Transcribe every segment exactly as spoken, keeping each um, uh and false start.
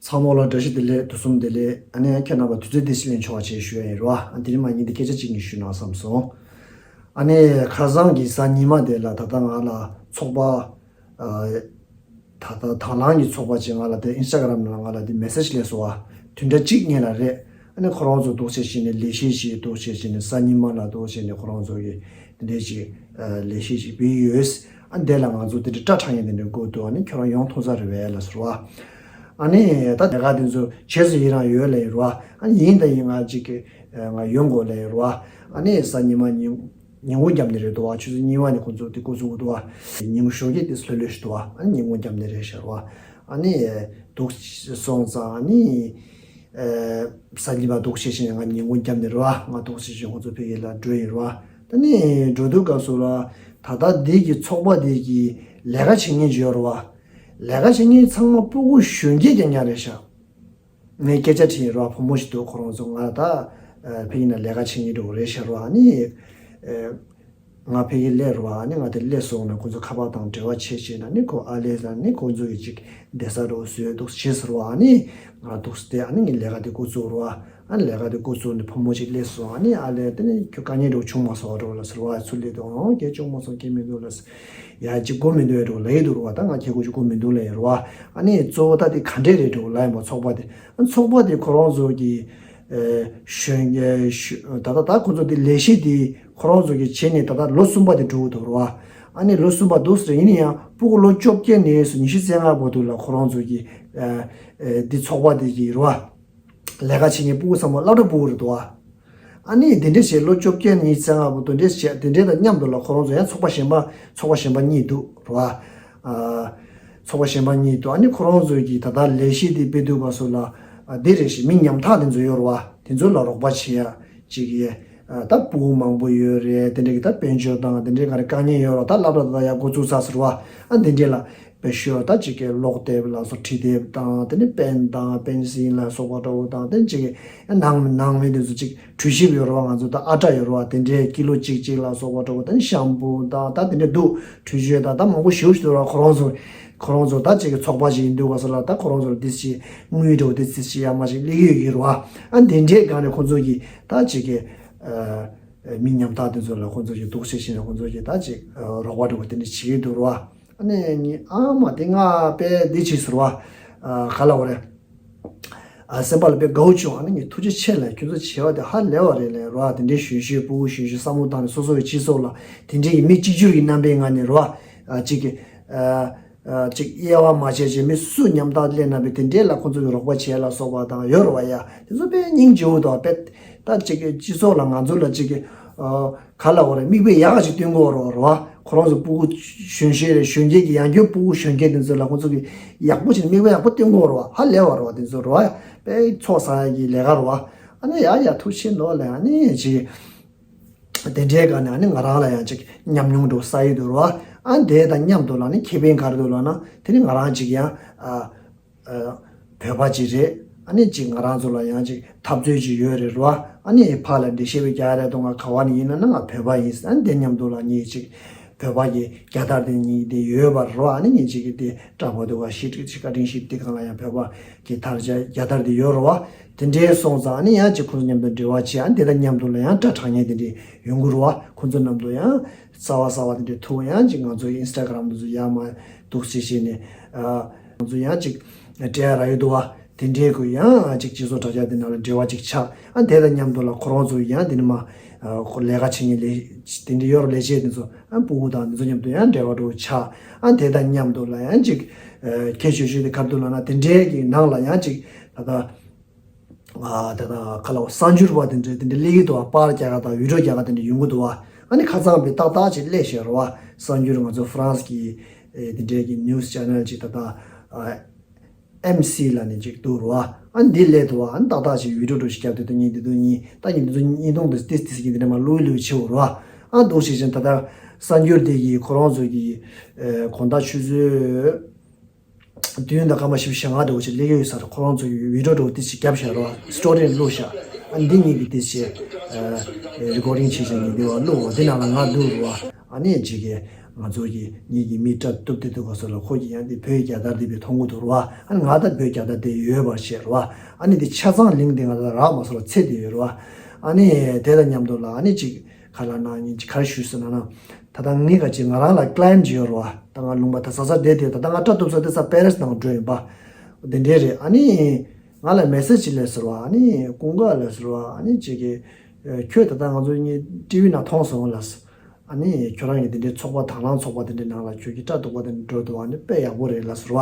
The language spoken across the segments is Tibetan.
ཚང་མ་ལ་བཀྲ་ཤིས་བདེ་ལེགས། དུས་གསུམ་བདེ་ལེགས། ཨ་ནི་ཁྱེད་རྣམ་པ་དུས་ཚོད་འདི་ཞིག་ལེན་ཆོག་པ་བྱེད་ཞུ་ཡ་ཡིན་རོ། ཨ་དེ་རིང་མ་ཉིན་འདི་སྐད་ཆ་གཅིག་གཉིས་ཞུ་ན་བསམ་སོང་། ཨ་ནི་ཁ་སང་གི་གཟའ་ཉི་མ་དེ་ལ་ད་ལྟ་ང་ལ་ཚོགས་པ། ཨ་ད་ལྟ་དང་བླངས་ཀྱི་ཚོགས་པ་ཅིག་ང་ལ་དེ་ཨིན་སི་ཊ་གྷ་རམ་ནང་ང་ལ་དེ་མེ་སེ་ཇི་སླེབས་སོང་བ། བདུན་ཕྲག་གཅིག་སྔོན་ལ་རེད། ཨ་ནི་ཁོ་རང་ཚོ་འདུག་བྱས་བྱས་ནས་ལས་གཞི་ཅིག་འདུག་བྱས་བྱས་ནས་གཟའ་ཉི་མ་ལ་འདུག་བྱས་ནས་ཁོ་རང་ཚོ་གི་དེ་འདྲས་ཅིག་ཨ་ལས་གཞི་ཅིག་སྤེལ་ཡོད། ཨ་འདི་ལ་ང་ཚོ་དེ་འདྲ་སྐྲ་འཕྲང་ཡིན་དེ་འདྲ་དགོས་འདུག་ཨ་ནི་ཁྱོད་རང་ཡོང་ཐུབ་ས་རེད་བས་ལ་ཟེར་བ། ཨ་ནི་ད་དེ་ག་དེ་ཚོ་བྱས་སུ་ཡི་རང་ཡོད་ལ་ཡིན་རོ། ཨ་ནི་ཡིན་ད་ཡིན་ང་ཅིག་གི་ང་ཡོང་དགོས་ལ་ཡིན་རོ། ཨ་ནི་གཟའ་ཉི་མ་ཉིན་ཉིན་གུང་རྒྱབ་ནས་རེད་འདུག་བ། ཆུ་ཚོད་གཉིས་པ་ནས་ཁོང་ཚོ་དེ་འགོ་བཙུགས་འདུག་བ། ཉིན་གུང་ཞོགས་ཀས་དེ་ལྷོད་ལྷོད་ཞིག་འདུག་བ། ཨ་ནི་ཉིན་གུང་རྒྱབ་ནས་རེད་ཤག་བ། ཨ་ནི་འདུག་སོང་ཙང་ཨ་ནི་ཨ་གཟའ་ཉི་མ་འདུག་བྱས་བྱས་ནས་ང་ཉིན་གུང་རྒྱབ་ནས་རེད་བ། ང་འདུག་བྱས་བྱས་ཁོང་ཚོ་ཕ་གི་ལ་འགྲོ་ཡིན་རེད་བ། ད་ནི་འགྲོ་དུས་སྐབས་སུ་ལ་ད་ལྟ་འདི་གི་ཚོགས་པ་འདི་གི་ལས་ཀ་བྱེད་མཁན་ཅིག་ཡོད་རེད་བ། ལས་ཀ་བྱེད་མཁན་ཚང་མ་སྤུ་གུ་གཞོན་སྐྱེས་རྐྱང་རྐྱང་རེད་ཤག་ངས་སྐད་ཆ་དྲིས་རོགས། བུ་མོ་ཞིག་འདུག་ཁོ་རང་ཚོ་ང་ད་ཨ་ཕ་གི་ན་ལས་ཀ་བྱེད་མཁན་འདྲ་བོ་རེད་ཤག་རོགས། ཨ་ནི་ཨ་ང་ཕ་གི་སླེབས་རོགས། ཨ་ནི་ང་དེ་སླེབས་སོང་ན་ཁོ་ཚོ་ཁ་པར་དང་འབྲེལ་བ་བྱེད་བྱེད་ན་ནི་ཁོ་ཨ་ལས་ཟ་ནི་ཁོ་ཚོ་གི་ཅིག་བསྡད་ས་འདྲ་བོ་བཟོས་འདུག་བྱས་ཟེར་བ། ཨ་ནི་ང་འདུག་སྟེ་ཨ་ནི་ངས་ལས་ཀ་དེ་འགོ་བཙུགས་རོགས། ཨ་ནི་ལས་ཀ་དེ་འགོ་བཙུགས་ནས་བུ་མོ་ཅིག་སླེབས་སོང་། ཨ་ནི་ཨ་ལས་དེ་ནི་ཁྱོད་དཀའ་ངལ་འདྲ་བོ་བྱུང་མ་སོང་བ་འདྲ་བོ་ལ་ཟེར་བ། ཚུར་སླེབས་དུས་ཨང་སྐད་བྱུང་མ་སོང་སྐད་མི་འདུག་ལ་ཟེར། ཡ་ཅིག་གོ་མི་འདུག་ཡ་འགྲོ་ལ་ཡི་འདུག་རོ་བ། ད་ང་ཁྱེད་ཀོ་ཅིག་གོ་མི་འདུག་ལ་ཡི་རོ་བ། ཨ་ནི་གཙོ་བོ་ད་དེ་ག་འདྲས་རེད་འགྲོ་ལ་ཡི་མོ་ཚོགས་པ་དེ། ཨ་ཚོགས་པ་དེ་ཁོ་རང་ཚོ་གི་ཨ་གཞོན་གཞོན་ད་ལྟ་ད་ཁོ་ཚོ་དེ་ལས་གཞི་དེ་ཁོ་རང་ཚོ་གི་བྱས་ནས་ད་ལྟ་ལོ་གསུམ་པ་དེ་འགྲོ་གི་འདུག་རོ་བ། ཨ་ནི་ལོ་གསུམ་པ་འདུག་ཟེར་ཡིན་ན་ཡང་སྤུ་གུ་ལོ་བཅོ་བརྒྱད་ནས་སུ་ཉི་ཤུ་རྩ་ལྔ་བར་དུ་ལ་ཁོ་རང་ཚོ་གི་ཨ་ཨ་དེ་ཚོགས་པ་དེ་གི་རོ་བ། ལས་ཀ་བྱེད་མཁན་སྤུ་གུ་ཚང་མ་སློབ་གྲྭ་སྤུ་གུ་རེད་འདུག་བ། ཨ་ནི་དེ་འདྲས་བྱས་ལོ་བཅོ་བརྒྱད་ཉི་ཤུ་རྩ་ལྔ་བར་དུ་འདྲས་བྱས་དེ་འདྲས་དང་མཉམ་དུ་ལ་ཁོ་རང་ཚོ་ཡང་ཚོགས་པ་གཞན་པ་ཚོགས་པ་གཞན་པ་གཉིས་འདུག་རེད་བ། ཨ་ཚོགས་པ་གཞན་པ་གཉིས་འདུག་ཨ་ནི་ཁོ་རང་ཚོ་གིས་ད་ལྟ་ལས་གཞི་དེ་སྤེལ་དུས་སྐབས་སུ་ལ་ཨ་དེ་རེ་ཞིག་མི་ཉམ་ཐག་དེ་ཚོ་ཡོད་རེད་བ། དེ་ཚོ་ལ་རོགས་པ་བྱེད་ཡ་ཅིག་ཡ་ཨ་ད་སྤུ་གུ་མང་པོ་ཡོད་རེད། དེ་འདྲས་ཀྱི་ད་དཔལ་འབྱོར་དང་དེ་འདྲས་ག་རེ་དཀའ་ངལ་ཡོད་རེད་བ། ད་སློབ་གྲྭ་ད་ལྟ་ཡ་འགོ་བཙུགས་ཚར་ཟེར་བ། ཨ་དེ་འདྲས་ལ། པའི་ཤོ་ད་ཅིག་གི་ཀློག་དེབ་ལ་སོགས་འབྲི་དེབ་དང་དེ་ནི་པེན་དང་པེན་སིལ་ལ་སོགས་པ་འདྲ་བོ་དང་དེ་ཅིག་གི་ནང་ནང་མི་དེ་ཚོ་ཅིག་གྲོས་ཞིབ་ཡོད་རེད་བ། ང་ཚོ་ད་ཨ་ཏྲ་ཡོད་རེད་བ། དེ་འདྲའི་ཀི་ལོ་གཅིག་གཅིག་ལ་སོགས་པ་འདྲ་བོ་དེ་ནི་ཤམ་པུ་དང་ད་དེ་འདྲ་འདུག་གྲོས་ཆོད་དང་ད་མང་པོ་ཞེ་པོ་ཞིག་འདུག་རེད་བ། ཁོ་རང་ཚོ་ཁོ་རང་ཚོ་ད་ཅིག་གི་ཚོགས་པ་ཞིག་ཡིན་དུས་ག་ས་ལ་ད་ཁོ་རང་ཚོར་དེ་ཅིག་དངུལ་འདྲ་བོ་དེ་ཅིག་ཅིག་ཡ་མ་ཅིག་སླེབས་ཡོད་ཡོད་རེད་བ། ཨ་དེ་འདྲའི་སྒང་ནས་ཁོ་ཚོ་གི་ད་ཅིག་གི་ཨ་མི་ཉམ་ཐག་དེ་ཚོ་ལ་ཁོ་ཚོ་གི་འདུག་སེ་བྱས་ནས་ཁོ་ཚོ་གི་ད་ཅིག་རོགས་པ་འདྲ་བོ་དེ་འདྲ་བྱེད་ཀྱི་འདུག་རེད་བ། ཨ་ནི་ངས་ཨ་མ་དེ་ང་དཔེ་འདི་བྱས་ཟེར་བ། ཨ་ག་ལ་བ་རེད། ཨ་སེམས་པ་ལ་དཔེ་དགའ་བོ་བྱུང་། ཨ་ནི་ངས་ཐུགས་རྗེ་ཆེ་ལ་ཁྱོད་ཚོ་བྱས་པ་དེ་ཧ་ལས་པ་རེད་ལས་རོ། དེ་འདྲའི་གཞོན་གཞོན་སྤུ་གུ་གཞོན་གཞོན་བསམ་བློ་བཏང་ནས་སོ་སོ་གི་སྤྱི་ཚོགས་ལ་དེ་འདྲའི་གི་མི་གཅིག་གྱུར་གྱི་རྣམ་པའི་ངང་ནས་རོ། ཨ་གཅིག་གི་ཨ་ཨ་གཅིག་དབྱེ་བ་མ་བྱས་བྱས་མི་སུ་ཉམ་ཐག་སླེབས་ན་བས་དེ་འདྲའི་ལ་ཁོང་ཚོ་གི་རོགས་པ་བྱས་ལ་སོགས་པ་དང་ཡོད་རེད་བ་ཡ། དེ་ཚོ་དཔེ་སྙིང་རྗེ་བོ་དང་དཔེ་ད་གཅིག་གི་སྤྱི་ཚོགས་ལ་ང་ཚོ་ལ་གཅིག་གི་ཨ། ག་ལ་བ་རེད། མིག་དཔེ་ཡག་ག་ཅིག་སྟོན་གོ་རོ་རོ། ཁོ་རང་ཚོ་སྤུ་གུ་གཞོན་གཞོན་རེད། གཞོན་སྐྱེས་ཀྱི་ཡང་སྐྱོན་སྤུ་གུ་གཞོན་སྐྱེས་དེ་ཚོ་ལ་ཁོ་ཚོ་གི་ཡག་པོ་ཅིག་མིག་དཔེ་ཡག་པོ་སྟོན་གོ་རོ། ཧ་ལས་བ་རོ་དེ་ཚོ་རོ། དཔེ་ཚོགས་བསགས་ཡ་གི་ལས་ཀ་རོ། ཨ་ནི་ཡ་ཡ་ཐུགས་ཆེ་ནོ་ལས་ཨ་ནི་ཅིག་དེ་འདྲའི་སྒང་ནས་ཨ་ནི་ང་རང་ལ་ཡང་ཅིག་ཉམས་མྱོང་འགྲོ་ས་ཡི་འདུག་རོ། ཨ་དེ་དང་མཉམ་དུ་ལ་ནི་ཁེ་ཕན་ག་རེ་འདུག་ལ་ན་དེ་ནི་ང་རང་ཅིག་ཡང་ཨ། བོད་པ་ཅིག་རེད། ཨ་ནི་ཅིག་ང་རང་ཚོ་ལ་ཡང་ཅིག་འཐབ་རྩོད་ཅིག་ཡོད་རེད་རོ། ཨ་ནི་ཕར་ལ་འགྲེལ་བཤད་པའི་རྒྱག་རེད་དོ། ང་ག་བ་ནས་ཡིན་ན་ན་ང་བོད་པ་ཡིན། ཨ་ནི་དེ་མཉམ་དུ་ལ་ངས་ཅིག་བོད་པ་གི་རྒྱལ་དར་དེ་ཉིད་དེ་ཡོད་པ་རོ། ཨ་ནི་ངས་ཅིག་གི་དེ་འདྲ་པོ་དེ་བ་ཤིག་ཅིག་བཀའ་དྲིན་ཤིག་དེ་གང་ལ་ཡང་བོད་པ་གི་དར་རྒྱ་རྒྱལ་དར་དེ་ཡོད་རོ། དེ་འདྲའི་སོང་ཙང་ཨ་ནི་ཡང་ཅིག་ཁོང་ཚོ་མཉམ་དུ་འབྲེལ་བ་བྱས། ཨ་ནི་དེ་དང་མཉམ་དུ་ལ་ཡང་སྐྲ་བྲེག་མཁན་དེ་འདྲའི་ཡོང་གི་རོ། ཁོང་ཚོ་མཉམ་དུ་ཡང་གསར་བ་གསར་བ་དེ་འདྲའི་ཐུག་ཡང་ཅིག་ང་ཚོ་ཨིན་སི་ཊ་གྷ་རམ་དེ་ཚོ་ཡར་མར་འདུག་སེ་བྱས་ནས་ཨ། ང་ཚོ་ཡང་ཅིག་སྤྲད་ཡ་རག་ཡོད་འདུག་བ། དེ་འདྲའི་གུ་ཡང་ཅིག་སྤྱི་ཚོགས་དྲ་རྒྱ་དེ་ནང་ལ་འབྲེལ་བ་ཅིག་ཆགས། ཨ་དེ་དང་མཉམ་དུ་ལ་ཁོ་རང་ཚོ་ཡང་དེ་ནི་མ་ཨ་ཁོ་ལས་ཀ་བྱེད་མཁན་ལས་དེ་འདྲའི་ཡོད་རེད། ལས་བྱེད་དེ་ཚོ་ཨ་སྤུ་གུ་དང་དེ་ཚོ་མཉམ་དུ་ཡང་འབྲེལ་བ་འགྲོ་ཆགས། ཨ་དེ་དང་མཉམ་དུ་ལ་ཡང་ཅིག་ཨ་ཁྱད་ཆོས་ཤོས་དེ་ག་རེ་འདུག་ལབ་ན་དེ་འདྲའི་གི་ནང་ལ་ཡང་ཅིག་ད་ལྟ། ཨ་དེ་དང་ཁ་ལ་བ་གསར་འགྱུར་བ་དེ་འདྲ་དེ་འདྲ་སླེབས་ཀྱི་འདུག་བ། པར་རྒྱག་ག་དང་བི་ཌིའོ་རྒྱག་ག་དེ་འདྲ་ཡོང་གི་འདུག་བ། ཨ་ནི་ཁ་སང་བའི་ཏག་ཏག་ཅིག་སླེབས་ཤག་རོ་བ། གསར་འགྱུར་ང་ཚོ་ཧྥ་རན་སི་གི་ཨེ་དེ་འདྲའི་གི་ནིའུ་སི་ཆེ་ནལ་ཅིག་ད་ལྟ་ཨ་ཨེམ་སི་ལབ་ནས་ཅིག་འདུག་རོ་བ། ཨ་འདི་སླེབས་འདུག་བ། ཨ་ནི་ཏག་ཏག་ཅིག་བི་ཌིའོ་འདྲ་ཞིག་རྒྱབ་དུས་དེ་གཉིས་དེ་དུས་གཉིས་ད་གཉིས་དེ་ཚོ་གཉིས་སྟོང་དེ་ཏིས་ཏིས་གི་དེ་འདྲ་མ་ལུས་ལུས་བྱེད་འོ་རོ་བ། ཨ་འདུག་ཞིག་ཅན་ད་ལྟ་གསར་འགྱུར་དེ་གི་ཁོ་རང་ཚོ་གི་ཨེ་དགོང་དག་ཆུ་ཚོད། བདུན་དང་སྐར་མ་བཞི་བཅུ་ཞེ་ལྔ་འདྲ་བོ་ཅིག་སླེབས་ཡོད་ས་རེད། ཁོ་རང་ཚོ་ཡི་བི་ཌིའོ་འདྲ་བོ་དེ་ཅིག་བརྒྱབ་བཞག་རོ། སི་ཊོ་རི་ནས་བླུགས་བཞག་ཨ་འདི་གཉིས་ཀྱི་དེ་ཅིག་ཨ་རི་ཀོར་ཌིང་བྱས་བྱས་ནས་འདི་བ་བླུགས་འོ། འདི་ནང་ལ་ང་འདུག་རོ། ཨ་ནི་ཅིག་གི་ ང་ཚོ་གི་ངེད་ཀྱི་མི་སྐྲ་གཏུབ་དེ་འདུག་ག་སོགས་ལ་ཁོ་གི་ཡང་དེ་བོད་ཀྱི་རྒྱལ་དར་དེ་བས་མཐོང་གི་འདུག་ར་བ། ཨ་ནི་ང་ད་བོད་རྒྱལ་དར་དེ་ཡོད་པར་བཤད་ར་བ། ཨ་ནི་དེ་ཆ་ཚང་ལིང་དེ་ང་ད་རག་མ་སོང་ལ་ཚེ་དེ་ཡོད་ར་བ། ཨ་ནི་དེ་དང་མཉམ་དུ་ལ་ཨ་ནི་ཅིག་ག་ལ་ན་ཉིན་ཅིག་ག་རེ་ཞུས་ཟེར་ན་ན། ད་ལྟ་ངེད་ཀ་ཅིག་ང་རང་ལ་ཀླ་ཡན་ཅིག་ཡོད་ར་བ། ད་ང་ལུང་པ་ད་ཟ་ཟ་བསྡད་དེ་ད་ལྟ་ང་སྐྲ་གཏུབ་ས་དེ་ས་པེ་རེ་སི་ནང་འགྲོ་ཡིན་པ། དེ་འདྲས་རེད། ཨ་ནི་ང་ལ་མེ་སེ་ཇི་ཅིག་སླེབས་ཟེར་བ། ཨ་ནི་ཀུན་དགའ་ལ་ཟེར་བ། ཨ་ནི་ཅིག་གིས་ཁྱོད་ད་ལྟ་ང་ཚོ་གཉིས་ཊི་ཝི་ནང་མཐོང་སོང་ལ། ཨ་ནི་ཁྱོད་རང་གི་དེ་འདྲའི་ཚོགས་པ་དང་བླངས་ཚོགས་པ་དེ་འདྲའི་ནང་ལ་ཁྱོད་ཀྱི་སྐྲ་གཏུབ་པ་དེ་འདྲ་འགྲོ་འདུག་ཨ་ནི་དཔེ་ཡག་པོ་རེད་ལ་ཟེར་བ།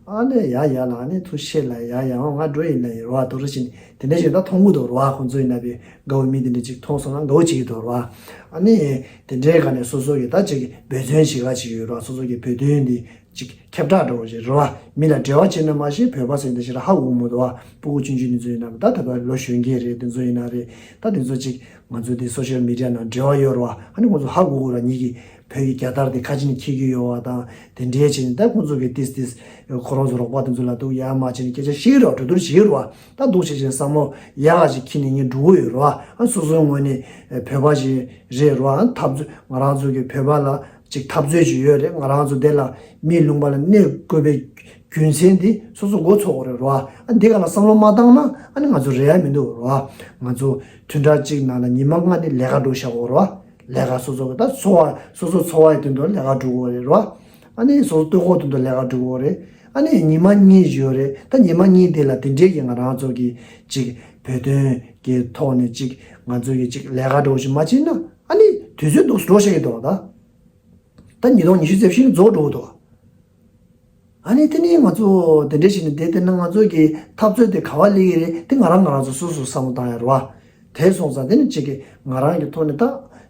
ཨ་ནི་ཡ་ཡ་ལ་ཨ་ནི་ཐུགས་ཆེ་ལ་ཡ་ཡ་ང་འགྲོ་ཡིན་ལ་ཡིན་རོ་ཨ་དུ་རུ་ཕྱིན་དེ་འདྲ་ཞིག་ད་མཐོང་གི་འདུག་རོ་ཨ། ཁོང་ཚོ་ཡིན་ན་བའི་དགའ་བོ་མི་དེ་འདྲ་ཅིག་མཐོང་སོང་ན་དགའ་བོ་བྱེད་ཀྱི་འདུག་རོ་ཨ། ཨ་ནི་དེ་འདྲའི་ག་ནས་སོ་སོ་གི་ད་ཅིག་འབད་བརྩོན་བྱེད་ག་ཅིག་ཡོད་རོ་ཨ། སོ་སོ་གི་བོད་དོན་འདི་ཅིག་ཁྱབ་བསྒྲགས་འགྲོ་བ་ཞིག་རོ་ཨ། མི་ལ་འབྲེལ་བ་བྱེད་ན་མ་ཤེས་བོད་པ་ཟེར་འདི་ཞིག་ལ་ཧ་གོ་མི་འདུག་ཨ། སྤུ་གུ་ཆུང་ཆུང་འདི་ཚོ་ཡིན་ན་ད་ད་ལྟ་ལོ་གཞོན་སྐྱེས་རེད་འདི་ཚོ་ཡིན་ན་རེད། ད་འདི་ཚོ་ཅིག་ང་ཚོ་འདི་སོ་ཤལ་མི་ཌི་ཡ་ནང་འབྲེལ་བ་ཡོད་རོ་ཨ། ཨ་ནི་ཁོང་ཚོ་ཧ་གོ་གོ་ར་ཉིད་ཀྱི་བོད་ཀྱི་རྒྱལ་དར་དེ་ཁ་ཆེ་ནས་འཁྱེར་གྱི་ཡོད་བ་དང་དེ་འདྲའི་བྱས་ནས་ད་ཁོང་ཚོ་གི་ཏིས་ཏིས་ཁོ་རང་ཚོ་རོགས་པ་དེ་ཚོ་ལ་འདུག་ཡ་མ་བྱས་ནས་སྐད་ཆ་བཤད་རོགས་གྲོས་བསྡུར་བྱེད་རོགས་ད་འདུག་བྱས་བྱས་བསམ་བློ་ཡག་ག་ཅིག་འཁྱེར་ནས་ངས་འགྲོ་གི་ཡོད་རོགས་ཨ། སོ་སོའི་ངོས་ནས་བོད་པ་ཞིག་རེད་རོགས་ཨ། འཐབ་རྩོད་ང་རང་ཚོ་གི་བོད་པ་ལ་ཅིག་འཐབ་རྩོད་ཅིག་ཡོད་རེད། ང་རང་ཚོ་དེ་ལ་མིའི་ལུང་པ་ལ་གནས་དགོས་པའི་རྒྱུ་མཚན་དེ་སོ་སོ་མགོ་ཚོས་དགོས་རེད་རོགས་ཨ། འདི་ག་ལ་བསམ་བློ་མ་བཏང་ན་ཨ་ནི་ང་ཚོ་རེད་ཡ་མི་འདུག་རོགས་ཨ། ང་ཚོ་བདུན་ཕྲག་གཅིག་ནང་ལ་ཉི་མ་ལྔ་ནི་ལས་ཀ་འགྲོ་བཞག་དགོས་རོགས་ཨ། ལས་ཀ་སོ་སོ་གི་ད་འཚོ་བ་སོ་སོ་འཚོ་བའི་དོན་དུ་ལས་ཀ་འགྲོ་དགོས་རེད་རོ། ཨ་ནི་སོ་སོ་ལྟོ་གོས་དོན་དུ་ལས་ཀ་འགྲོ་དགོས་རེད། ཨ་ནི་ཉི་མ་གཉིས་ཡོད་རེད། ད་ཉི་མ་གཉིས་དེ་ལ་དེ་འདྲས་ཀྱི་ང་རང་ཚོ་གི་ཅིག་བོད་དོན་གྱི་ཐོག་ནས་ཅིག་ང་ཚོ་གི་ཅིག་ལས་ཀ་འགྲོ་བཞིན་མ་བྱས་ན་ཨ་ནི་དུས་ཚོད་འདུག་འགྲོ་བཞག་གི་འདུག་ད། ད་ཉིས་སྟོང་ཉི་ཤུ་རྩ་བཞི་རྫོགས་འགྲོ་གི་འདུག་ཨ་ནི་དེ་ནས་ང་ཚོ་དེ་འདྲས་བྱས་ནས་བསྡད་བསྡད་ན་ང་ཚོ་གི་འཐབ་རྩོད་དེ་ག་བ་སླེབས་ཀྱི་རེད་དེ་ང་རང་ང་རང་ཚོ་སོ་སོ་བསམ་བློ་བཏང་ཡ་རེད་བ། དེ་སོང་ཙང་དེ་ནི་གཅིག་གི་ང་རང་གི་ཐོག་ནས་ད་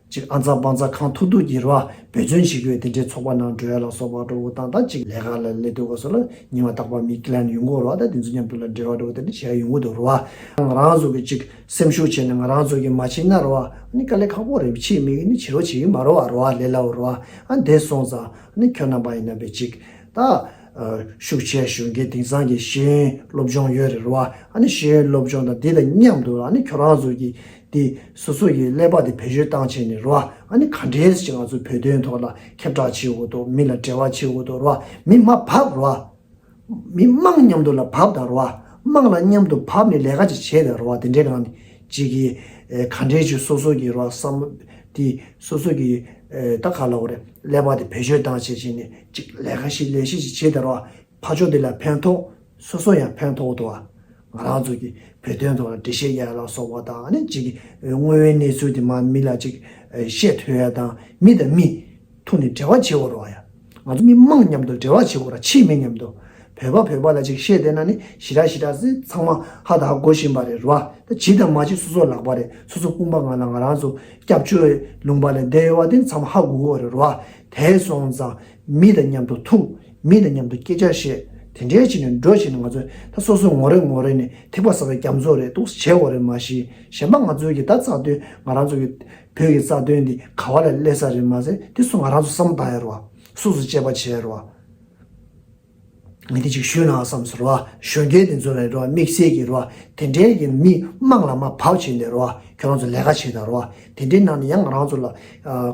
གཅིག་ཨ་ཚ་བང་ཚ་གང་ཐུབ་ཐུབ་ཀྱིས་རེད་བ་འབད་བརྩོན་བྱེད་དགོས་དེ་འདྲའི་ཚོགས་པ་ནང་འགྲོ་ཡ་ལ་སོགས་པ་འགྲོ་དགོས་དང་ད་གཅིག་ལས་ཀ་ལ་སླེབས་དུས་སྐབས་སུ་ལ་ཉི་མ་རྟག་པར་མི་ཀི་ལན་ཡོང་གི་རེད་བ། ད་དེ་ཚོ་མཉམ་དུ་ལ་འབྲེལ་བ་འགྲོ་དེ་འདྲ་བྱེད་ཡ་ཡོང་གི་འདུག་རེད་བ། ང་རང་ཚོ་གི་གཅིག་སེམས་ཤུགས་བྱས་ནས་ང་རང་ཚོ་གི་མ་བྱེད་ན་རེད་བ་ཨ་ནི་དཀའ་ལས་ཁག་པོ་རེད། བྱེད་མི་གི་ནི་བྱེད་རོགས་བྱེད་ཀྱི་མ་རེད་བ་རེད་བ་ལས་སླ་བོ་རེད་བ། ཨ་འདི་སོང་ཙང་ཨ་ནི་ཁྱོད་རྣམ་པ་ཡིན་ན་བས་གཅིག་ད། ཤུགས་ཆེ་ཞུ་མཁན་དེང་སང་གི་ཤེས་ཡོན་སློབ་སྦྱོང་ཡོད་རེད་རོ། ཨ་ནི་ཤེས་ཡོན་སློབ་སྦྱོང་དང་འདི་དང་མཉམ་དུ་ཨ་ནི་ཁྱོད་རང་ཚོ་གི་འདི་སོ་སོ་ཡི་ཀླད་པ་དེ་བེད་སྤྱོད་བཏང་བྱས་ནས་རོ། ཨ་ནི་ག་འདྲས་ཞིག་ང་ཚོ་བོད་དོན་ཐོག་ལ་ཁྱབ་བསྒྲགས་བྱེད་དགོས་འདུག་མི་ལ་འབྲེལ་བ་བྱེད་དགོས་འདུག་རོ། མི་མ་བབ་རོ། མི་དམངས་མཉམ་དུ་ལ་བབ་དང་རོ། དམངས་ལ་མཉམ་དུ་བབ་ནས་ལས་ཀ་ཅིག་བྱས་དང་རོ། དེ་འདྲའི་སྒང་ནས་ཅིག་གི་ག་འདྲས་ཅིག་སོ་སོ་གི་རོ་བསམ་དེ་སོ་སོ་གི་ད་ག་ལ་འོ་རེད་ཀླད་པ་དེ་བེད་སྤྱོད་བཏང་བྱས་བྱས་ནས་ཅིག་ལས་ཀ་ཞིག་ལས་གཞི་ཞིག་བྱས་དང་རོ། ཕར་ཕྱོགས་དེ་ལ་ཕན་ཐོགས། སོ་སོ་ཡང་ཕན་ཐོགས་འདུག་བ། ང་རང་ཚོ་གི་བོད་དོན་ཐོག་ལ་འགྲེལ་བཤད་རྒྱག་ཡ་ལ་སོགས་པ་དང་ཨ་ནི་གཅིག་གི་དངོས་ཡོད་གནས་ཚུལ་དེ་མ་མི་ལ་གཅིག་བཤད་ཐུབ་ཡ་དང་མི་དང་མི་ཐུག་ནས་འབྲེལ་བ་བྱེད་དགོས་རེད་བ་ཡ། ང་ཚོ་མི་དམངས་མཉམ་དུ་འབྲེལ་བ་བྱེད་དགོས་ར་ཕྱི་མི་མཉམ་དུ། བོད་པ་བོད་པ་ལ་གཅིག་བཤད་བསྡད་ན་ནི་ཞེ་དྲག་ཞེ་དྲག་ཟེར་ཚང་མ་ཧ་ད་ཧ་གོ་བཞིན་པ་རེད་ར་བ། ད་ཇི་དང་མ་ཇི་སོ་སོ་ལག་པ་རེད། སོ་སོ་དཔུང་པ་ངང་ལ་ང་རང་ཚོ་སྐྱབས་བཅོལ་ལུང་པ་ལ་བསྡད་ཡོད་བ་དེ་ཚང་མ་ཧ་གོ་གི་རེད་ར་བ། དེ་སོང་ཙང་མི་དང་མཉམ་དུ་ཐུག་མི་དང་མཉམ་དུ་སྐད་ཆ་བཤད། དེ་འདྲའི་བྱས་ནས་འགྲོ་བྱས་ནས་ང་ཚོས་ད་སོ་སོ་ངོ་རེ་ངོ་རེ་ནས་ཐིགས་པ་ཟ་བའི་རྒྱ་མཚོ་རེད་འདུག་བྱེད་དགོས་རེད་མ་གཞི་གཞན་པ་ང་ཚོའི་གི་ད་རྩ་དོན་ང་རང་ཚོ་གི་བོད་ཀྱི་རྩ་དོན་འདི་ག་བ་ལ་སླེབས་ས་རེད་མ་ཟད་དེ་སུ་ང་རང་ཚོ་བསམ་བཏང་ཡ་རེད་བ། སུ་སུ་དཔྱད་པ་བྱེད་ཡ་རེད་བ། ངས་དེ་ཅིག་ཞུས་ན་བསམ་སོང་རེད་བ། གཞོན་སྐྱེས་དེ་ཚོ་ལ་རེད་བ་དམིགས་བསལ་གྱི་རེད་བ། དེ་འདྲའི་གི་མི་དམངས་ལ་མ་བབས་བྱས་ནས་རེད་བ་ཁྱོད་རང་ཚོ་ལས་ཀ་བྱེད་དང་རེད་བ། དེ་འདྲའི་ནང་ནས་ཡང་ང་རང་ཚོ་ལ་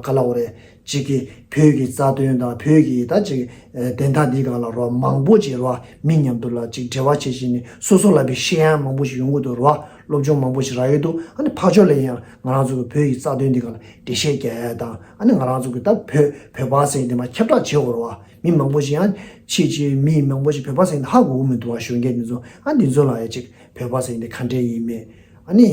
ག་ལ་འོ་རེད། གཅིག་གི་བོད་ཀྱི་རྩ་དོན་དང་བོད་ཀྱི་ད་ཅིག་བདེན་མཐའ་འདི་སྒང་ལ་རོ་མང་པོ་ཅིག་རོ་མི་མཉམ་དུ་ལ་ཅིག་འབྲེལ་བ་བྱེད་བཞིན་ནས་སོ་སོ་ལ་བའི་ཤེས་ཡོན་མང་པོ་ཞིག་ཡོང་གི་འདུག་རོ། སློབ་སྦྱོང་མང་པོ་ཞིག་རག་གི་འདུག་ཨ་ནི་ཕར་ཕྱོགས་ལ་ཡང་ང་རང་ཚོ་གི་བོད་ཀྱི་རྩ་དོན་འདི་སྒང་ལ་འགྲེལ་བཤད་རྒྱག་ཡ་དང་ཨ་ནི་ང་རང་ཚོ་གི་ད་བོད་བོད་པ་ཟེར་འདི་མ་ཁྱབ་བསྒྲགས་བྱེད་དགོས་རོ། མི་མང་པོ་ཞིག་ཡང་ཕྱིས་ཀྱི་མི་མང་པོ་ཞིག་བོད་པ་ཟེར་འདི་ཧ་གོ་གི་མི་འདུག་བ། གཞོན་སྐྱེས་འདི་ཚོ་ཨ་འདི་ཚོ་ལ་ཡ་ཅིག་བོད་པ་ཟེར་འདི་ག་འདྲས་ཡིན་མེད། ཨ་ནི་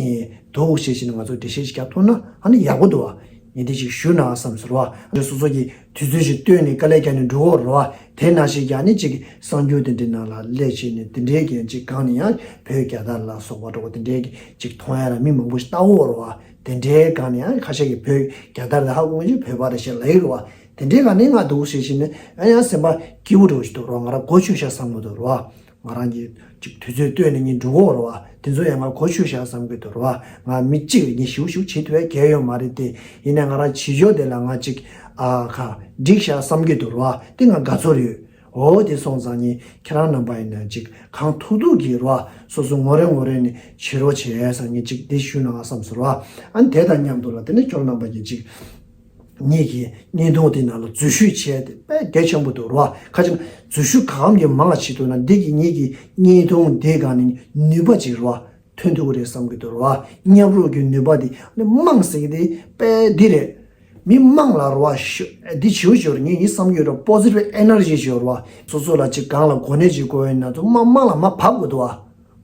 འདུག་ཞེས་བྱས་ནས་ང་ཚོ་འགྲེལ་བཤད་ཅིག་རྒྱབ་ཐུབ་ན་ཨ་ནི་ཡག་པོ་འདུག་བ། ངས་འདི་ཅིག་ཞུ་ན་བསམ་ཟེར་བ། ཨ་ནི་སོ་སོ་གི་དུས་ཚོད་ཅིག་བཏོན་ནས་དཀའ་ལས་བརྒྱབ་ནས་འགྲོ་གི་རེད་བ། དེ་ནང་བཞིན་ཀྱང་ནི་ཅིག་གསར་འགྱུར་དེ་འདྲའི་ནང་ལ་སླེབས་བྱས་ནས་དེ་འདྲའི་གི་ཅིག་སྒང་ནས་ཡང་བོད་རྒྱལ་དར་ལ་སོགས་པ་འགྲོ་བ་དེ་འདྲའི་གི་ཅིག་མཐོང་ཡ་ལ་མི་མང་པོ་ཞིག་ལྟ་གི་ཡོད་རེད་བ། དེ་འདྲའི་སྒང་ནས་ཡང་ཁ་ཤས་ཀྱིས་བོད་རྒྱལ་དར་དེ་ཧ་གོ་མཁན་ཅིག་བོད་པ་རེད་ཞེས་ལབ་ཀྱི་རེད་བ། དེ་འདྲའི་སྒང་ནས་ང་འདུག་ཞེས་བྱས་ནས་ཡང་ཡང་སེམས་པ་སྐྱིད་པོ་འདྲ་བོ་ཞིག་འདུག་རེད་བ། ང་རང་གོ་ཆོད་ཤག་བསམ་གྱི་འདུག་རེད་བ། ང་རང་གིས་ཅིག་དུས་ཚོད་བཏོན་ནས་ངས་འགྲོ་གི་ཡོད་རེད་བ། དེ་ཚོ་ཡང་ང་གོ་ཆོད་ཤག་བསམ་གྱི་འདུག་རེད་བ། ང་མི་གཅིག་ལ་ངས་ཞིབ་ཞིབ་བྱེད་ཐུབ་ཡ་གང་ཡང་ཡོད་མ་རེད་དེ། ཡིན་ནའི་ང་རང་བྱེད་ཕྱོགས་དེ་ལ་ང་ཅིག་ཨ་ཁ་འགྲིག་ཤག་བསམ་གྱི་འདུག་རེད་བ། དེ་ང་དགའ་ཚོར་ཡོད། འོ་དེ་སོང་ཙང་ནི་ཁྱེད་རང་རྣམ་པ་ཡིན་ན་ཅིག་གང་ཐུབ་ཐུབ་ཀྱིས་རེད་བ། སོ་སོ་ངོ་རེ་ངོ་རེ་ནས་བྱེད་རོགས་བྱེད་ཟེར་ངས་ཅིག་འདི་ཞུས་ན་བསམ་སོང་རེད་བ། ཨ་ནི་དེ་དང་མཉམ་དུ་ལ་དེ་ནས་ཁྱོད་རྣམ་པ་གིས་ཅིག་ ངེད་ཀྱི་བརྙན་ཐུང་དེ་ནང་ལ་འཛུལ་ཞུགས་བྱས་ཏེ་དཔེ་གལ་ཆེན་པོ་འདུག་རེད་བ། ཁ་ཅིག་འཛུལ་ཞུགས་གང་གི་མང་བ་བྱེད་ཐུབ་ན་འདི་གི་ངེད་ཀྱི་བརྙན་ཐུང་དེ་སྒང་ནས་ནུས་པ་ཅིག་རེད་བ། ཐོན་ཐུབ་ཀྱི་རེད་བསམ་གྱི་འདུག་རེད་བ། མཉམ་རུབ་ཀྱི་ནུས་པ་དེ་ནི་དམངས་ཟེར་གྱི་དེ་དཔེ་འདི་རེད། མི་དམངས་ལ་རེད་བ་ཤོ་འདི་བྱིའུ་ཤོར་ངས་ཡིན་བསམ་གྱི་ཡོད་རེད། པོ་སི་ཊིབ་ཨེ་ནར་ཇི་ཤོར་བ། སོ་སོ་ལ་ཅིག་གང་ལ་གོ་གནས་ཅིག་དགོས་ཡིན་ན་ཚོ་དམངས་དམངས་ལ་མར་བབས་དགོས་འདུག་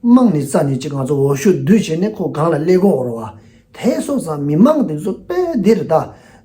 བ། དམངས་ནི་རྩ་ནས་ཅིག་ང་ཚོ་འོ་ཤོད་བསྡུས་བྱས་ནས་ཁོ་སྒང་ལ་སླེབས་དགོས་རེད་བ། དེ་སོང་ཙང་མི་དམངས་དེ་ཚོ་དཔེ་འདི་རེད་ད།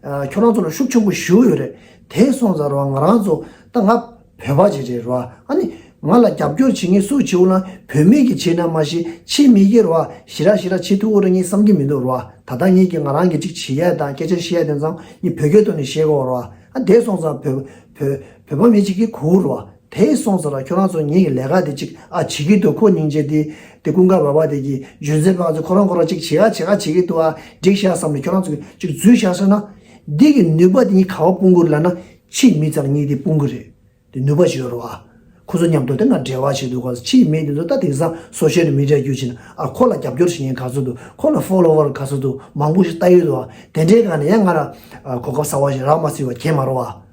ཨ་ཁྱོད་རང་ཚོ་ལ་ཤུགས་ཆེན་པོ་ཞུ་ཡོད་རེད། དེ་སོང་ཙང་རེད་བ་ང་རང་ཚོ་ད་ང་བོད་པ་ཅིག་རེད་རེད་བ། ཨ་ནི་ང་ལ་རྒྱབ་སྐྱོར་བྱེད་མཁན་སུ་བྱེད་འོ་ན་བོད་མི་གིས་བྱེད་ན་མ་གཞི་ཕྱི་མི་གིས་རེད་བ་ཞེ་དྲག་ཞེ་དྲག་བྱེད་ཐུབ་ཀྱི་རེད་ངས་བསམ་གྱི་མི་འདུག་རེད་བ། ད་ལྟ་ངེད་ཀྱིས་ང་རང་གིས་ཅིག་བྱེད་ཡ་དང་སྐད་ཆ་བཤད་ཡ་དེ་ཚང་ངས་བོད་སྐད་ཐོག་ནས་བཤད་དགོས་རེད་བ། ཨ་དེ་སོང་ཙང་བོད་བོད་བོད་པ་མི་གཅིག་གིས་གོ་རེད་བ། དེ་སོང་ཙང་ར་ཁྱོད་རང་ཚོ་ངེད་ཀྱི་ལས་ཀ་དེ་ཅིག་ཨ་བྱེད་ཀྱི་འདུག་ཁོ་སྙིང་རྗེ་དེ་དེ་ཀུན་དགའ་བ་བ་དེ་གིས་རྒྱུ་མཚན་པ་ཚོ་ཁོ་རང་ཁོ་རང་ཅིག་བྱེད་ཡ་བྱེད་ཡ་བྱེད་ཀྱི་འདུག་ཨ་འགྲིག་ཤག་བསམ་ནས་ཁྱོད་རང་ཚོ་ཅིག་འཛུལ་བཞག་སོང་ན་འདི་གི་ནུས་པ་དེ་ངས་ག་བ་སྤུངས་ཀྱི་རེད་ལབ་ན་ཕྱིའི་མི་ཚང་ངས་དེ་སྤུངས་ཀྱི་རེད། དེ་ནུས་པ་ཞིག་ཡོད་རེད་བ། ཁོ་ཚོ་མཉམ་དུ་དེ་ན་འབྲེལ་བ་བྱེད་འདུག་ག་ཕྱིའི་མི་དེ་ཚོ་ད་དེང་སང་སོ་ཤལ་མི་ཌི་ཡ་བརྒྱུད་བྱས་ནས་ཨ་ཁོ་ལ་རྒྱབ་སྐྱོར་བྱེད་མཁན་ག་ཚོད་འདུག་ཁོ་ལ་ཕོ་ལོ་ཝར་ག་ཚོད་འདུག་མང་པོ་ཞིག་ལྟ་ཡོད་འདུག་བ། དེ་འདྲའི་སྒང་ནས་ཡང་ང་ལ་ཨ་གོ་སྐབས་གསར་བ་ཞིག་རག་མ་སྲིད་པ་གང་ཡང་མ་རེད་བ།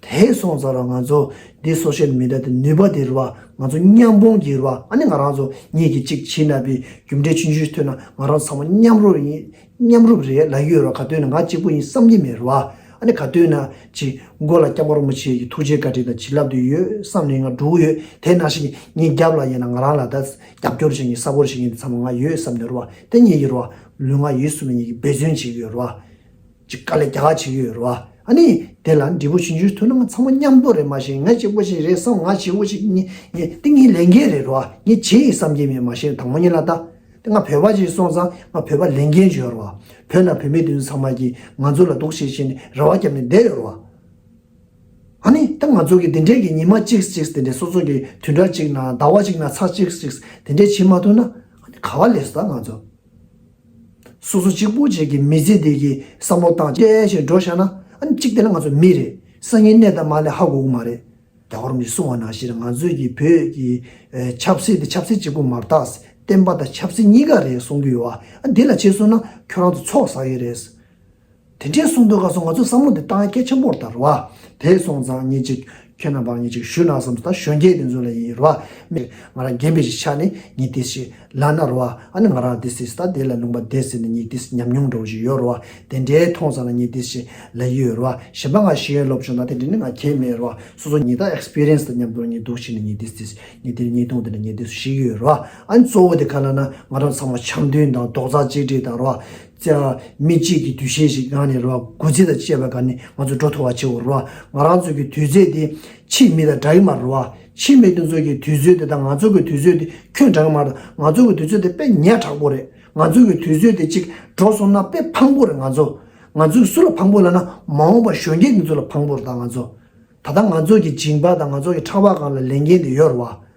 དེ་སོང་ཙང་ར་ང་ཚོ་འདི་སོ་ཤལ་མི་ཌི་ཡ་དེ་ནུས་པ་དེ་རེད་བ། ང་ཚོ་མཉམ་སྤུངས་ཀྱི་རེད་བ། ཨ་ནི་ང་རང་ཚོ་ངེད་ཀྱི་གཅིག་བྱེད་ན་པའི་རྒྱུ་འབྲས་ཆུང་ཆུང་ཐོན་ན་ང་རང་ཚང་མ་མཉམ་རུབ་ཡིན། མཉམ་རུབ་རེད་ལབ་ཀྱི་ཡོད་རེད་བ། ག་དུས་ན་ང་གཅིག་པུ་ཡིན་བསམ་གྱི་མེད་རེད་བ། ཨ་ནི་ག་དུས་ན་ཅིག་མགོ་ལ་སྐྱབས་མགོན་རིན་པོ་ཆེ་གི་ཐུགས་རྗེ་བཀའ་དྲིན་དང་བྱིན་རླབས་དེ་ཡོད་བསམ་ནས་ང་འགྲོ་གི་ཡོད། དེ་ནང་བཞིན་ངའི་རྒྱབ་ལ་ཡིན་ན་ང་རང་ལ་ད་རྒྱབ་སྐྱོར་བྱེད་མཁན་སཔོར་ཊི་བྱེད་མཁན་དེ་ཚང་མ་ང་ཡོད་བསམ་ནས་རེད་བ། དེ་ངེད་ཀྱི་རེད་བ། ལུས་ངག་ཡིད་གསུམ་ནས་ངེད་ཀྱི་འབད་བརྩོན་བྱེད་ཀྱི་ཡོད་རེད་བ། ཅིག་དཀའ་ལས་རྒྱག་ག་བྱེད་ཀྱི་ཡོད་རེད་བ། ཨ་ནི་དེ་ལ་འབྲས་བུ་ཆུང་ཆུང་ཐོན་ན་ང་ཚང་མ་མཉམ་དུ་རེད་མ་གཞི་ང་གཅིག་པོ་ཞིག་རེད་བསམ། ང་གཅིག་པོ་ཞིག་ངས་ངས་དེ་ངའི་ལས་འགན་རེད་རེད་བ། ངས་བྱེད་ཡིན་བསམ་གྱི་མེད་མ་གཞི་དང་པོ་ཉིད་ལ་ད། དེ་ང་བོད་པ་ཞིག་སོང་ཙང་ང་བོད་པ་ལས་འགན་ཅིག་ཡོད་རེད་བ། བོད་ནང་བོད་མི་དེ་ཚོ་ཚང་མ་གིས་ང་ཚོ་ལ་སྡུག་ཤེས་བྱས་ནས་རེ་བ་བརྒྱབ་ནས་བསྡད་ཡོད་རེད་བ། ཨ་ནི་ད་ང་ཚོ་གིས་དེ་འདྲའི་གི་ཉི་མ་གཅིག་གཅིག་དེ་འདྲའི་སོ་སོ་གི་བདུན་ཕྲག་གཅིག་ནང་ཟླ་བ་གཅིག་ནང་ཚར་གཅིག་གཅིག་དེ་འདྲའི་བྱེད་མ་ཐུབ་ན་ཨ་ནི་ག་བ་ལས་སོང་ད་ང་ཚོ། སོ་སོ་གཅིག་པུ་གཅིག་གི་མི་ཚེ་དེ་གི་བསམ་བློ་བཏང་སྐྱེལ་ཞིག་འགྲོ་བཞག་ན་ཨ་ནི་གཅིག་དེ་ལ་ང་ཚོ་མི་རེད། སང་ཉིན་གནས་དང་མ་གནས་ཧ་གོ་གི་མ་རེད། རྒྱལ་བ་རིན་པོ་ཆེས་གསུངས་པ་ནང་བཞིན་ང་ཚོའི་གི་བོད་ཀྱི་ཨེ་ཆབ་སྲིད་དེ་ཆབ་སྲིད་གཅིག་པུ་མ་རེད་ད། བསྟན་པ་དང་ཆབ་སྲིད་གཉིས་ཀ་རེད་གསུང་གི་ཡོད་བ། ཨ་འདི་ལ་བྱས་སོང་ན་ཁྱོད་རང་ཚོ་ཚོགས་བསགས་ཡོད་རེད། དེ་འདྲའི་གསུང་དུས་སྐབས་སུ་ང་ཚོས་བསམ་བློ་དེ་བཏང་ཡ་གལ་ཆེན་པོ་རེད་ད་རེད་བ། དེ་སོང་ཙང་ངས་ཅིག་ཁྱོད་རྣམ་པ་ངས་ཅིག་ཞུ་ན་བསམ་ད་གཞོན་སྐྱེས་དེ་ཚོ་ལ་ཡིན་རེད་བ། མི་ང་རང་རྒན་པའི་ཅིག་ཆ་ནས་ངས་དེ་ཞིག་ལབ་ན་རེད་བ། ཨ་ནི་ང་རང་དེ་སྲིད་ད་དེ་ལ་ལུང་པ་དེ་ཟེར་ནས་ངས་དེ་ཉམས་མྱོང་འདྲ་བོ་ཞིག་ཡོད་རེད་བ། དེ་འདྲའི་མཐོང་ཙང་ལ་ངས་དེ་ཞིག་ལབ་ཡོད་རེད་བ། གཞན་པ་ང་ཤེས་ཡོན་སློབ་སྦྱོང་དང་དེ་འདྲ་ནི་ང་གལ་མེད་རེད་བ། སོ་སོ་ཉིད་ད་ཨེག་སི་པི་རི་ཡན་སི་དང་མཉམ་དུ་ངས་འདུག་བྱས་ནས་ངས་དེ་དེ་ངས་དེ་ཉིས་སྟོང་དེ་ལ་ངས་དེ་ཤེས་ཀྱི་ཡོད་རེད་བ། ཨ་ནི་གཙོ་བོ་དེ་ག་ལབ་ན་ང་རང་ཚང་མ་འཆམ་མཐུན་དང་རྡོག་རྩ་གཅིག་སྒྲིལ་དང་རེད་བ། ཙ་མི་གཅིག་གི་འདུ་ཤེས་ཤིག་ངང་ནས་རེད་བ། གུ་ཚིག་དང་བཅས་པའི་སྒང་ནས་ང་ཚོ་འགྲོ་ཐུབ་པ་བྱེད་དགོས་རེད་བ། ང་རང་ཚོ་གི་དུས་ཚོད་དེ་ཕྱིའི་མི་དང་འདྲ་གི་མ་རེད་བ། ཕྱིའི་མི་དེ་ཚོ་གི་དུས་ཚོད་དེ་དང་ང་ཚོ་གི་དུས་ཚོད་དེ་ཁྱོན་འདྲ་གི་མ་རེད། ང་ཚོ་གི་དུས་ཚོད་དེ་དཔེ་ཉག་ཕྲ་པོ་རེད། ང་ཚོ་གི་དུས་ཚོད་དེ་གཅིག་འགྲོ་སོང་ན་དཔེ་ཕངས་པོ་རེད། ང་ཚོ་ང་ཚོ་གི་སུ་ལ་ཕངས་པོ་ལབ་ན་མ་འོངས་པ་གཞོན་སྐྱེས་དེ་ཚོ་ལ་ཕངས་པོ་རེད། ད་ང་ཚོ་ད་ལྟ་ང་ཚོ་གི་སྦྱིན་པ་དང་ང་ཚོ་གི་ཕྲག་པ་སྒང་ལ་ལེན་མཁན་དེ་ཡོད་རེད་བ།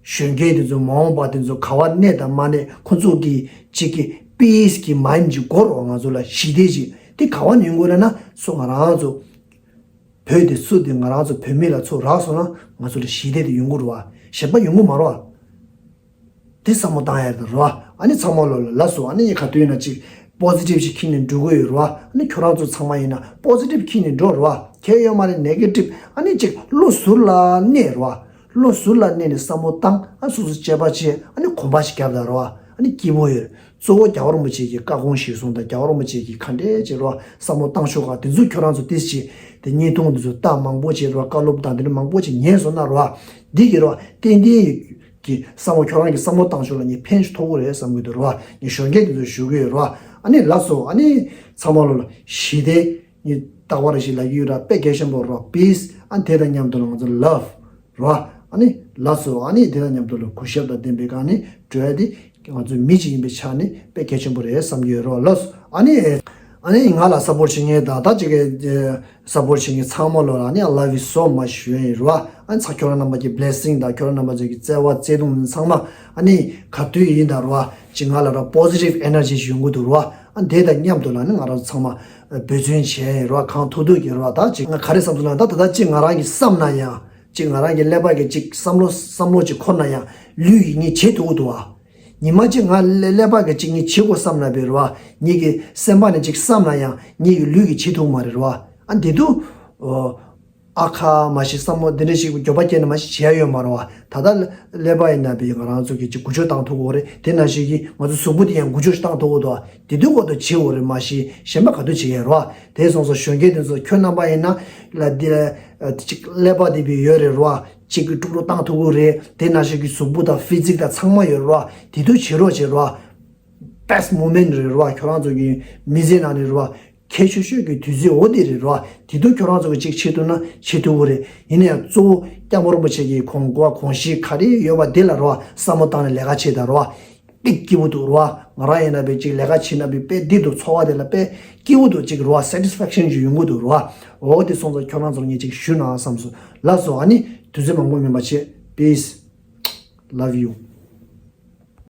གཞོན་སྐྱེས་དེ་ཚོ་མ་འོངས་པ་དེ་ཚོ་ག་བ་གནས་དང་མ་གནས་ཁོ་ཚོ་གི་གཅིག་གི་པི་སི་གི་མའིན་ཌི་ཅིག་དགོས་རེད་བ། ང་ཚོ་ལ་ཞི་བདེ་ཅིག་དེ་ག་བ་ནས་ཡོང་དགོས་ལབ་ན་སོ་ང་རང་ཚོ་བོད་དེ་སུ་དེ་ང་རང་ཚོ་བོད་མི་ལ་ཚུར་རག་སོང་ན་ང་ཚོ་ལ་ཞི་བདེ་དེ་ཡོང་གི་རེད་བ། གཞན་པ་ཡོང་གི་མ་རེད་བ། དེ་བསམ་བློ་བཏང་ཡ་རེད་བ། ཨ་ནི་ཚང་མ་ལོ་ལ་ལ་སོ་ཨ་ནི་ག་དུས་ཡིན་ན་ཅིག་པོ་སི་ཊིབ་ཞིག་ཁྱེར་ནས་འགྲོ་གི་ཡོད་རེད་བ། ཨ་ནི་ཁྱོད་རང་ཚོ་ཚང་མ་ཡིན་ན་པོ་སི་ཊིབ་ཁྱེར་ནས་འགྲོ་རེད་བ། གལ་ཡོད་མ་རེད་ནེ་གེ་ཊིབ། ཨ་ནི་ཅིག་བློ་ཟུར་ལ་གནས་རེད་བ། བློ་ཟུར་ལ་གནས་ནས་བསམ་བློ་བཏང་ཨ་སོ་སོ་དཔྱད་པ་བྱས་ཨ་ནི་གོམ་པ་ཞིག་བརྒྱབ་ད་རེད་བ། ཨ་ནི་སྐྱིད་པོ་ཡོད། གཙོ་བོ་རྒྱལ་བ་རིན་པོ་ཆེ་གི་བཀའ་དགོངས་གཞིར་བཟུང་དང་རྒྱལ་བ་རིན་པོ་ཆེ་གི་ག་འདྲས་བྱས་རེད་བ། བསམ་བློ་བཏང་ཤོག་ག་དེ་ཚོ་ཁྱོད་རང་ཚོ་ཏིས་བྱས་དེ་བརྙན་ཐུང་དེ་ཚོ་ལྟ་མང་པོ་བྱས་རེད་བ། བཀའ་སློབ་དང་དེ་འདྲ་མང་པོ་བྱས་ཉན་སོང་ན་རེད་བ། འདི་གི་རེད་བ་ཏན་ཏན་ཡོད། གི་བསམ་བློ་ཁྱོད་རང་གི་བསམ་བློ་བཏང་ཕྱོགས་ལ་ངས་ཕན་ཞིག་ཐོགས་ཀྱི་རེད་བསམ་གྱི་འདུག་ར་བ། ངས་གཞོན་སྐྱེས་དེ་ཚོ་ཞུ་གི་ཡོད་ར་བ། ཨ་ནི་ལགས་སོ། ཨ་ནི་ཚང་མ་ལོ་ལ་ཞི་བདེ་ངས་རྟག་པར་ཞིག་ལབ་ཀྱི་ཡོད་ར། དཔེ་གལ་ཆེན་པོ་ར་བ་པིས། ཨ་ནི་དེ་དང་མཉམ་དུ་ལ་ང་ཚོ་ལབ་ར་བ། ཨ་ནི་ལགས་སོ། ཨ་ནི་དེ་དང་མཉམ་དུ་ལ་གུས་ཞབས་དང་ལྡན་པའི་སྒང་ནས་འགྲོ་ཡ་དེ་ང་ཚོ་མི་གཅིག་ཡིན་པའི་ཆ་ནས་དཔེ་གལ་ཆེན་པོ་རེད་བསམ་གྱི་ཡོད་ར་བ། ལགས་སོ། ཨ་ནི་ཨ་ནི་ང་ལ་སཔོར་ཊི་བྱེད་མཁན་དང་ད་ཅིག་གི་སཔོར་ཊི་བྱེད་མཁན་ཚང་མ་ལོ་ལ་ནི་I love you so much ཞུ་ཡ་ཡིན་ར་བ། ཨ་ནི་ཚ་ཁྱོད་རང་རྣམ་པ་གི་བི་ལེ་སིང་དང་ཁྱོད་རང་རྣམ་པ་ཚོ་གི་བརྩེ་བ་བརྩེ་དུང་ཚང་མ་ཨ་ནི་ག་དུས་ཡིན་ད་ར་བ་ཅིག་ང་ལ་ར་པོ་སི་ཊིབ་ཨེ་ནར་ཇི་ཞིག་ཡོང་གི་འདུག་ར་བ། ཨ་ནི་དེ་དང་མཉམ་དུ་ལ་ནི་ང་རང་ཚང་མ་འབད་བརྩོན་བྱས་ཡིན་ར་བ། གང་ཐུབ་ཐུབ་ཀྱི་ར་བ། ད་ཅིག་ང་ག་རེ་བསམ་སོང་ལ་ད་ད་ད་ཅིག་ང་རང་གི་བསམ་ན་ཡང་ཅིག་ང་རང་གི་ཀླད་པ་གི་ཅིག་བསམ་བློ་བསམ་བློ་ཅིག་འཁོར་ན་ཡང་ལུས་ཡིད་གཉིས་བྱེད་ཐུབ་ཀྱི་འདུག་བ། ཉི་མ་གཅིག་ང་ཀླད་ཀླད་པ་གི་གཅིག་ངས་བྱེད་དགོས་བསམ་ན་བས་རེད་བ། ངེད་ཀྱི་སེམས་པ་ནས་གཅིག་བསམ་ན་ཡང་ངེད་ཀྱི་ལུས་ཀྱིས་བྱེད་ཐུབ་མ་རེད་རེད་བ། ཨ་འདི་དུས། ཨ་ཁ་མ་ཤི་བསམ་བློ་འདི་འདྲ་ཞིག་མགྱོགས་པ་སྐྱེས་ན་མ་ཤི་བྱེད་ཡ་ཡོད་མ་རེད་བ། ད་ལྟ་ཀླད་པ་ཡིན་ན་བས་ང་རང་ཚོ་གི་གཅིག་འགུལ་སྐྱོད་བཏང་ཐུབ་ཀྱི་ཡོད་རེད། དེ་ནང་བཞིན་གྱི་ང་ཚོ་གཟུགས་པོ་དེ་ཡང་འགུལ་སྐྱོད་བཏང་ཐུབ་ཀྱི་འདུག་བ། དེ་དུས་སྐོར་དུ་བྱེད་དགོས་རེད། མ་ཤི་གཞན་པ་ག་དུས་བྱེད་ཡ་རེད་བ། དེ་སོང་ཙང་གཞོན་སྐྱེས་དེ་ཚོ་ཁྱོད་རྣམ་པ་ཡིན་ན་ལ་འདི་ལ་གཅིག་ཀླད་པ་དེ་བས་ཡོད་རེད་རེད་བ། གཅིག་གི་དཀྲུག་དཀྲུག་བཏང་ཐུབ་ཀྱི་རེད། དེ་ནང་བཞིན་གྱི་གཟུགས་པོ་དང་ཕི་ཛིག་དང་ཚང་མ་ཡོད་རེད་བ། དེ་དུས་བྱེད་རོགས་བྱེད་རེད་བ། best moment རེད་རེད་བ། ཁྱོད་རང་ཚོ་གི་མི་ཚེ་ནང་ནས་རེད་བ། གལ་ཆེ་ཤོས་ཀྱི་དུས་ཚོད་འོ་དེ་རེད་རེད་བ། དེ་དུས་ཁྱོད་རང་ཚོ་གི་གཅིག་བྱེད་ཐུབ་ན་བྱེད་ཐུབ་ཀྱི་རེད། ཡིན་ན་ཡང་གཙོ་བོ་སྐྱབས་མགོན་རིན་པོ་ཆེ་གི་དགོངས་པ་དགོངས་གཞི་ག་རེ་ཡོད་པ་དེ་ལ་རེད་བ། བསམ་བློ་བཏང་ནས་ལས་ཀ་བྱེད་དང་རེད་བ། དཔེ་སྐྱིད་པོ་འདུག་རེད་བ། ང་རང་ཡིན་ན་དཔེ་གཅིག་ལས་ཀ་བྱེད་ན་དཔེ་དཔེ་བདེ་འདུག་འཚོ་བ་དེ་ལ་དཔེ་སྐྱིད་པོ་འདུག་གཅིག་རེད་བ། satisfaction ཞིག་ཡོང་གི་འདུག་རེད་བ། འོ་དེ་སོང་ཙང་ཁྱོད་རང་ཚོར་ངས་གཅིག་ཞུ་ན་བསམ་སོང་། ལགས་སོ། ཨ་ནི་དུས་ཚོད་མང་པོ་མིན་པ་བྱེད། Peace. Love you.